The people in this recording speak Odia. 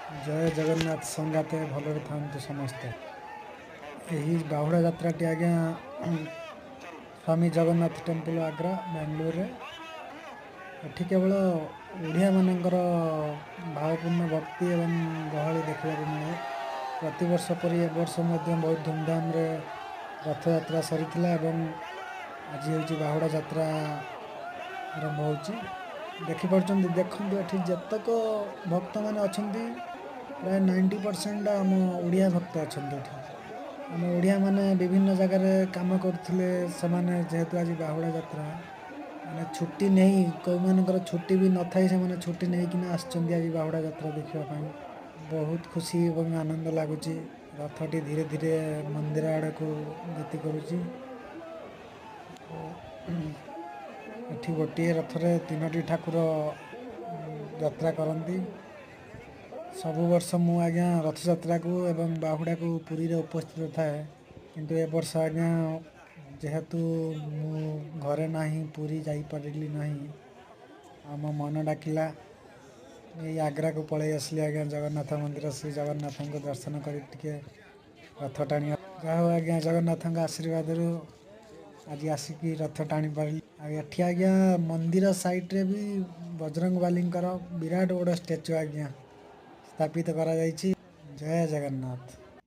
ଜୟ ଜଗନ୍ନାଥ। ସଙ୍ଗାତେ ଭଲରେ ଥାଆନ୍ତୁ ସମସ୍ତେ। ଏହି ବାହୁଡ଼ା ଯାତ୍ରାଟି ଆଜ୍ଞା ସ୍ୱାମୀ ଜଗନ୍ନାଥ ଟେମ୍ପଲ୍, ଆଗ୍ରା, ବାଙ୍ଗାଲୋରରେ। ଏଠି କେବଳ ଓଡ଼ିଆମାନଙ୍କର ଭାବପୂର୍ଣ୍ଣ ଭକ୍ତି ଏବଂ ଗହଳି ଦେଖିବାକୁ ମିଳେ। ପ୍ରତିବର୍ଷ ପରି ଏ ବର୍ଷ ମଧ୍ୟ ବହୁତ ଧୁମଧାମରେ ରଥଯାତ୍ରା ସରିଥିଲା ଏବଂ ଆଜି ହେଉଛି ବାହୁଡ଼ା ଯାତ୍ରା ଆରମ୍ଭ ହେଉଛି। ଦେଖିପାରୁଛନ୍ତି, ଦେଖନ୍ତୁ, ଏଠି ଯେତେକ ଭକ୍ତମାନେ ଅଛନ୍ତି, ପ୍ରାୟ 90% ଆମ ଓଡ଼ିଆ ଭକ୍ତ ଅଛନ୍ତି ଏଠି। ଆମ ଓଡ଼ିଆମାନେ ବିଭିନ୍ନ ଜାଗାରେ କାମ କରୁଥିଲେ, ସେମାନେ ଯେହେତୁ ଆଜି ବାହୁଡ଼ା ଯାତ୍ରା, ମାନେ ଛୁଟି ନେଇ, କେଉଁମାନଙ୍କର ଛୁଟି ବି ନଥାଇ ସେମାନେ ଛୁଟି ନେଇକିନା ଆସିଛନ୍ତି ଆଜି ବାହୁଡ଼ା ଯାତ୍ରା ଦେଖିବା ପାଇଁ। ବହୁତ ଖୁସି ଏବଂ ଆନନ୍ଦ ଲାଗୁଛି। ରଥଟି ଧୀରେ ଧୀରେ ମନ୍ଦିର ଆଡ଼କୁ ଗତି କରୁଛି। ଏଠି ଗୋଟିଏ ରଥରେ ତିନୋଟି ଠାକୁର ଯାତ୍ରା କରନ୍ତି। ସବୁ ବର୍ଷ ମୁଁ ଆଜ୍ଞା ରଥଯାତ୍ରାକୁ ଏବଂ ବାହୁଡ଼ାକୁ ପୁରୀରେ ଉପସ୍ଥିତ ଥାଏ, କିନ୍ତୁ ଏ ବର୍ଷ ଆଜ୍ଞା ଯେହେତୁ ମୁଁ ଘରେ ନାହିଁ, ପୁରୀ ଯାଇପାରିଲି ନାହିଁ। ଆଉ ମୋ ମନ ଡାକିଲା, ଏଇ ଆଗ୍ରାକୁ ପଳେଇ ଆସିଲି ଆଜ୍ଞା। ଜଗନ୍ନାଥ ମନ୍ଦିର, ଶ୍ରୀ ଜଗନ୍ନାଥଙ୍କୁ ଦର୍ଶନ କରି ଟିକେ ରଥ ଟାଣିବା। ଯାହା ହଉ ଆଜ୍ଞା, ଜଗନ୍ନାଥଙ୍କ ଆଶୀର୍ବାଦରୁ ଆଜି ଆସିକି ରଥ ଟାଣି ପାରିଲି। ଆଉ ଏଠି ଆଜ୍ଞା ମନ୍ଦିର ସାଇଡ଼୍ରେ ବି ବଜରଙ୍ଗବାଲିଙ୍କର ବିରାଟ ବଡ଼ ଷ୍ଟାଚୁ ଆଜ୍ଞା ସ୍ଥାପିତ କରାଯାଇଛି। ଜୟ ଜଗନ୍ନାଥ।